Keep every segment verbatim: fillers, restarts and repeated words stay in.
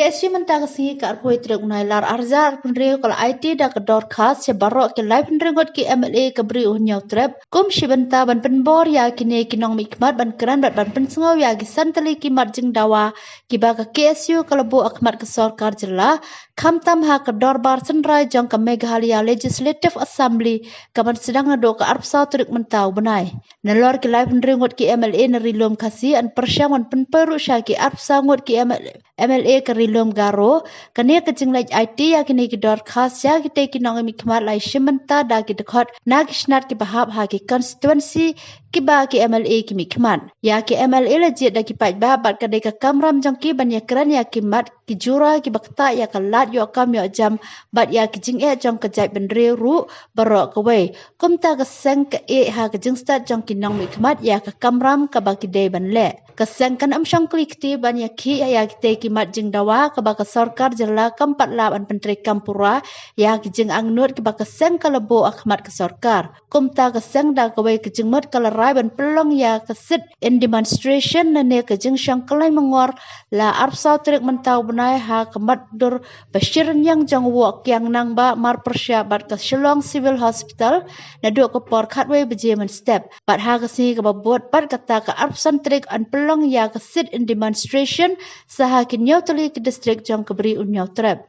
Ka S U mynta ka sngi ka arphew tarik u Nailar arhajar arphew hynriew ka la aiti da ka dorkhas sha baroh ki laiphew hynriew ngut ki M L A ka Bri u Hynñiewtrep kum shi bynta ban pynbor ïa kine ki nongmihkhmat ban kren bad ban pynsngew ïa ki san tylli ki mat jingdawa kiba ka K S U ka la buh ha khmat ka sorkar jylla, khamtam ha ka dorbar synrai jong ka Meghalaya Legislative Assembly kaban sdang naduh ka arphew saw tarik mynta u bnai. Nalor ki laiphew hynriew ngut ki M L A na Ri Lum Khasi yn pyrshang ban pynpoi ruh sha ki arphew saw ngut ki M L A, M L A ka Ri Lum Garo, kane ka jingleit aiti ïa kine ki dorkhas ïa kitei ki nongmihkhmat la ai shim bynta da ki dkhot na ki shnat kiba hap ha ki constituency kiba ki M L A ki mihkhmat. Ïa ki M L A la jied da ki paidbah bad ka dei ka kamram jong ki ban ïakren ïa ki mat ki jura kiba ktah ïa ka lad ïoh kam ïoh jam bad ïa ki jingeh jong ka jaitbynriew ruh baroh kawei. Kumta ka seng ka ïeh ha ka jingstad jong ki nongmihkhmat ïa ka kamram kaba ki dei ban leh. Ka seng kan ym shong kli kti ban ïakhih ïa kitei ki mat jingdawa kaba ka sorkar jylla kam pat lah ban pyntreikam pura ïa ki jingangnud kiba ka seng ka la buh ha khmat ka sorkar. Kumta ka seng da kawei ka jingmut ka la rai ban pynlong ïa ka sit-in demonstration lane ka jingshong khlaiñ mangor la arphew saw tarik mynta u bnai ha ka mat dur ba shi rynïeng jong u Woh Kiang Nangbah Marpyrshah bad ka Shillong Civil Hospital naduh ka por khatwei baje mynstep. Bad ha ka sngi kaba bud bad kata ka arphew san tarik yn pynlong ïa ka sit-in demonstration sha ha ki hynñiew tylli ki district jong ka Bri u Hynñiewtrep.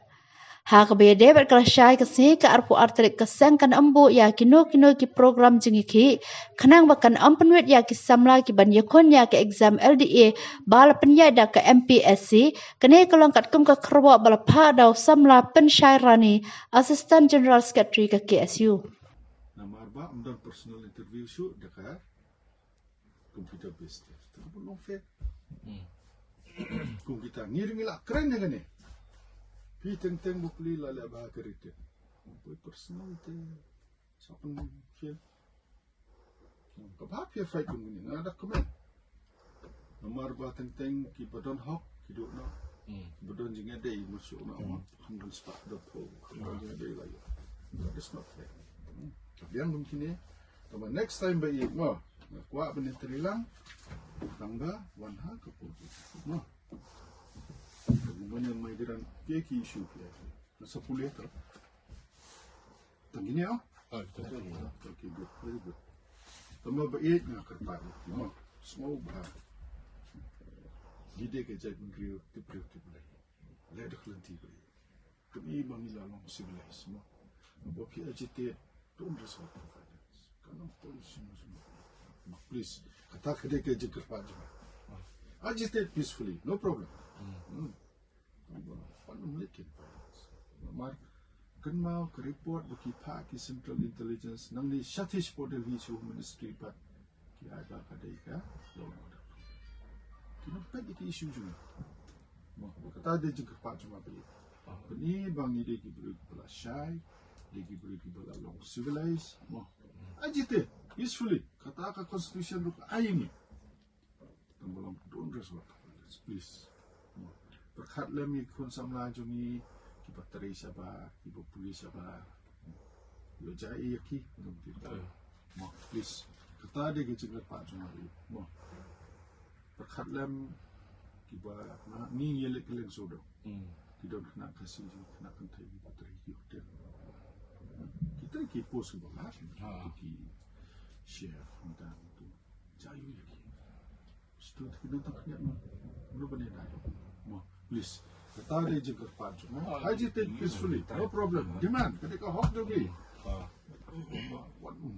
Ha kaba ïadei bad ka lashai ka sngi ka arphew ar tarik ka seng kan ym buh ïa kino kino ki program jingïakhih khnang ba kan ym pynwit ïa ki samla kiban ïakhun ïa ka exam L D A ba la pynïaid da ka M P S C. Kane ka long katkum ka kyrwoh ba la phah da u samla Pynshai Rani, Assistant General Secretary ka K S U. Namar ba ym don personal interview shuh da ka computer based test. Tang ba long fair. Kum kita ngi ring ila kren ïa kane. Phi teng teng ba pli la leh ba ka written. Poi personal te sa pynfail. Ka ba phi fight kum kane nga da comment. Namar ba teng teng ki ba don hok ki duk noh. Ki ba don jingïadei mut shuh noh. Kham don spah don phew, kham don jingïadei la ïoh. That is not fair. Ka biang kum kine. Tang ba next time ba ïeit mo, nga kwah ban ïatreilang. Tang ba wan ha ka pul. Mo. Ka kumne migrant ki ki issue ki. Nga sa pule ka. Tang kine oh. Okay, good, very good. Tang ba ïeit nga kyrpad ïa ki mo. Sngew ba ngi dei ka jaitbynriew tip briew tip Blei. Leh da ka lynti ba ïeit. Kane ba ngi la long civilized mo. Ba phi agitate, don't resort to violence. Ka long policy mo. Mo, please. Kata ka dei ka jingkyrpad jong nga. Agitate peacefully, no problem. Hmm. Pan ym leh ki violence. Namar kynmaw ka report ba ki phah ki Central Intelligence nangne shatei shapoh Delhi sha Home Ministry pat ki ai ba ka dei ka law and order. Ki nang peit ïa ki issue jong ngi. Mo, kata dei jingkyrpad jong nga ba ïeit. Kane ba ngi dei ki briew kiba la shai, dei ki briew kiba la long civilized. Mo, agitate peacefully. Kata ka constitution ruh ka ai ïa ngi. Tang ba long, don't resort to violence, please. Mo, pyrkhat lem ïa ki khun samla jong ngi kiba trei shabar, kiba pule shabar. Ïoh jai ïa ki, mo, please. Kata dei ka jingkyrpad jong nga. Mo, pyrkhat lem kiba na ngi ngi leh ki leng sawdong. Hmm. Ki don khynnah Khasi, khynnah kynthei kiba trei ki hotel. Ki trei ki post kiba bha. Ha. Ki chef, ntan tu. Jai ïa ki. Stu ki nang tang khyndiat mo. Mano ban ïa dai. Mo, please. Kata dei jingkyrpad jong nga. Agitate peacefully. No problem. Demand. Ka dei ka hok jong ngi. Ah. Mo, wat mo.